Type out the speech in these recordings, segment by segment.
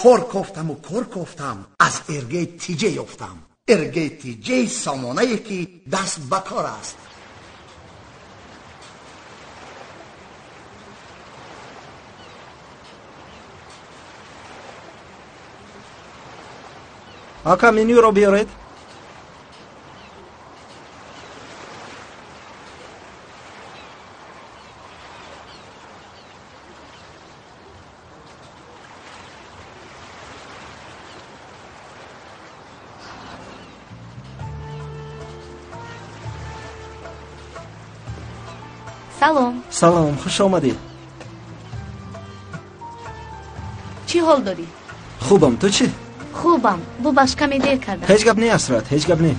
Кор кофтаму кор кофтам, аз Эргей Тиҷе ёфтам. Эргей Тиҷе сомонае ки даст ба кор аст. Ака, менюро биёред. Салом. Салом, хуш омадед. Чӣ ҳол дорӣ? Хубам, ту чӣ? Хубам, бубахш, каме дер кардам. Ҳеҷ гап не, Ҳасрат, ҳеҷ гап не.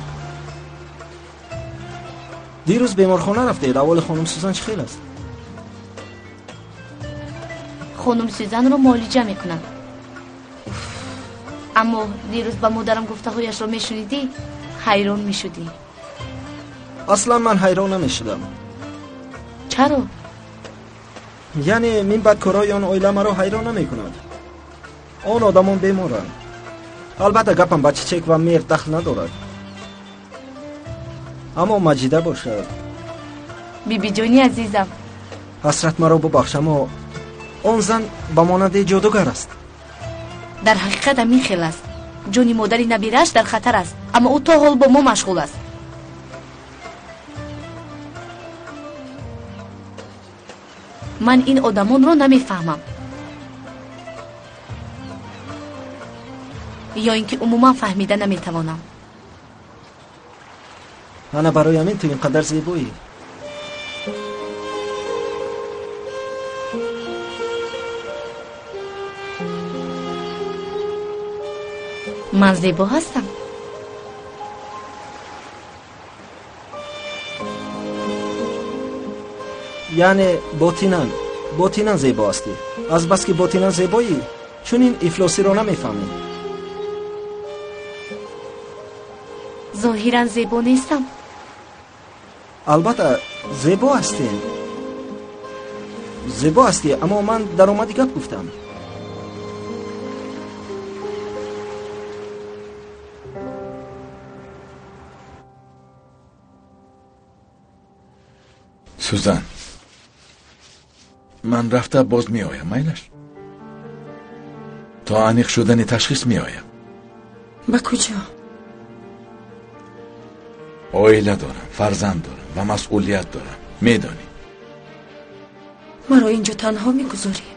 Дирӯз беморхона рафтед, аҳволи хонум Сузан чӣ хел аст? Хонум Сузанро муолиҷа мекунам. Аммо дирӯз ба модарам гуфтаҳояшро мешунидӣ, ҳайрон мешудӣ. Аслан ман ҳайрон намешудам. Чаро? Яъне мин баъд корҳои он оила маро ҳайрон намекунад. Он одамон беморанд. Албатта гапам ба Чичек ва Мер дахл надорад. Аммо Маҷида бошад. Бибиҷони азизам. Ҳасрат, маро бубахш, аммо он зан ба монанди ҷодугар аст. Дар ҳақиқат ҳамин хел аст. Ҷони модари набирааш дар хатар аст, аммо ӯ то ҳол бо мо машғул аст. Ман ин одамонро намефаҳмам. Ё ин ки умуман фаҳмида наметавонам. Ана барои ҳамин ту ин қадар зебоӣ. Ман зебо ҳастам. Яъне ботинан зебо ҳастӣ. Азбаски ботинан зебоӣ, чунин ифлосиро намефаҳмӣ. Зоҳиран зебо нестам. Албатта зебо ҳастӣ. Зебо ҳастӣ, аммо ман даромади гап гуфтам. Сузан, ман рафта боз меоям, майлаш? То аниқ шудани ташхис меоям. Ба куҷо? Оила дорам, фарзанд дорам ва масъулият дорам. Медонӣ. Маро инҷо танҳо мегузорӣ?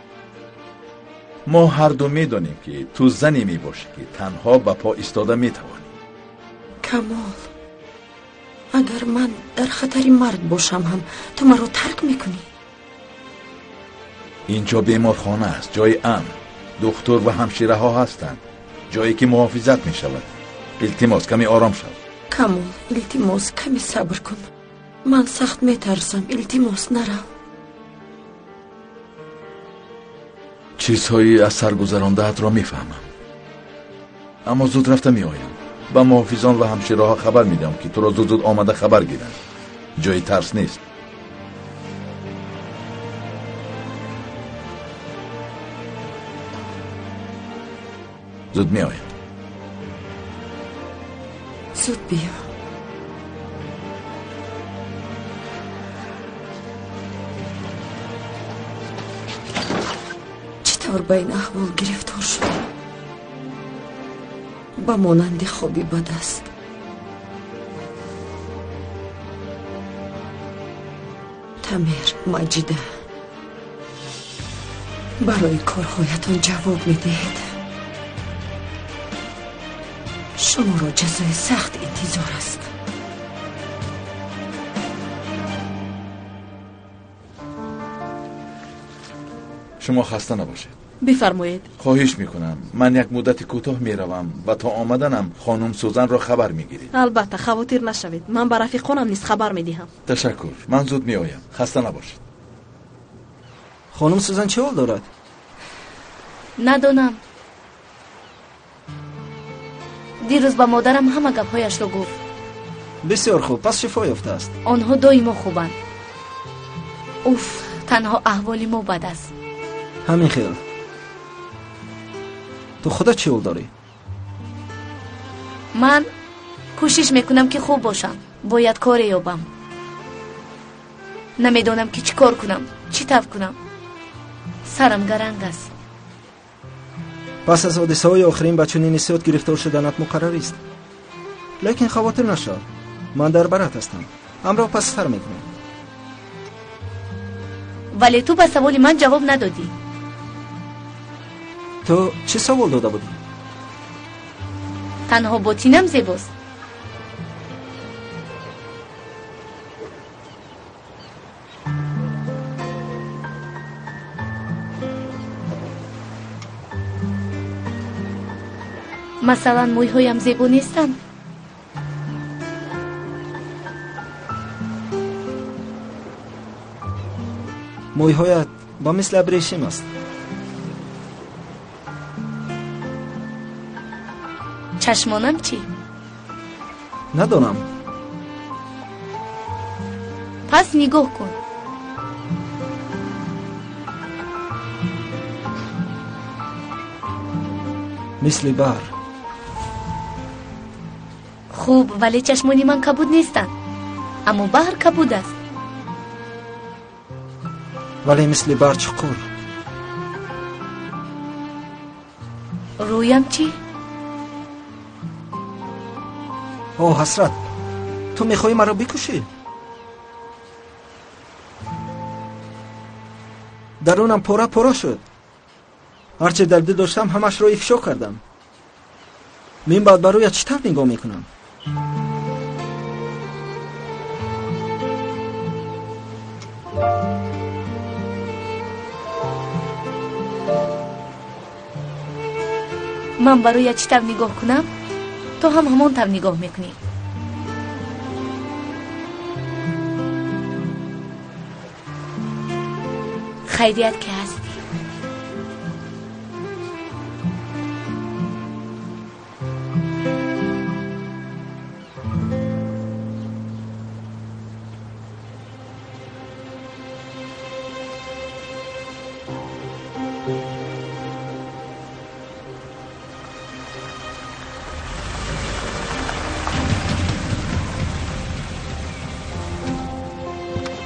Мо ҳарду медонем, ки ту зане мебошӣ, ки танҳо ба по истода метавонӣ. Камол, агар ман дар хатари марг бошам ҳам ту маро тарк мекунӣ? Инҷо беморхона аст, ҷои амн. Духтур ва ҳамшираҳо ҳастанд, ҷое ки муҳофизат мешавад. Илтимос, каме ором шав. Камол, илтимос, каме сабр кун. Ман сахт метарсам, илтимос, нарав. Чизҳои аз сар гузарондаатро мефаҳмам, аммо зуд рафта меоям. Ба муҳофизон ва ҳамшираҳо хабар медиҳам, ки туро зуд-зуд омада хабар гиранд. Ҷои тарс нест. Зуд меоям. Зуд биё. Чӣ тавр ба ин аҳвол гирифтор шудам? Ба монанди хоби бад аст. Тамер, Маҷида, барои корҳоятон ҷавоб медиҳед. Шуморо ҷазои сахт интизор аст. Шумо хаста набошед. Бифармоед. Хоҳиш мекунам, ман як муддати кӯтоҳ меравам ва то омаданам хонум Сузанро хабар мегиред. Албатта, хавотир нашавед. Ман ба рафиқонам низ хабар медиҳам. Ташаккур, ман зуд меоям. Хаста набошед. Хонум Сузан чӣ ҳол дорад? Надонам. Дирӯз ба модарам ҳама гапҳояшро гуфт. Бисёр хуб, пас шифо ёфтааст. Онҳо доимо хубанд. Уф, танҳо аҳволи мо бад аст. Ҳамин хел. Ту худат чӣ ҳол дорӣ? Ман кӯшиш мекунам, ки хуб бошам. Бояд коре ёбам. Намедонам, ки чӣ кор кунам, чӣ тавр кунам. Сарам гаранг аст. Пас аз ҳодисаҳои охирин ба чунин ҳиссиёт гирифтор шуданат муқаррарист. Лекин хавотир нашав, ман дар барат ҳастам. Амро пасттар мекунем. Вале ту ба саволи ман ҷавоб надодӣ. Ту чӣ савол дода будӣ? Танҳо ботинам зебост. Масалан, мӯйҳоям зебо нестанд? Мӯйҳоят ба мисли абрешим аст. Чашмонам чӣ? Надонам. Пас нигоҳ кун. Мисли баҳр. Хуб, вале чашмони ман кабуд нестанд, аммо баҳр кабуд аст. Вале мисли баҳр чуқур. Рӯям чӣ? О, Ҳасрат, ту мехоҳӣ маро бикушӣ? Дарунам пора пора шуд. Ҳарче дар дил доштам, ҳамашро ифшо кардам. Мин баъд ба рӯят чӣ тавр нигоҳ мекунам? Ман ба рӯят чӣ тавр нигоҳ кунам, ту ҳам ҳамон тавр нигоҳ мекунӣ. Хайрият ки ҳаст.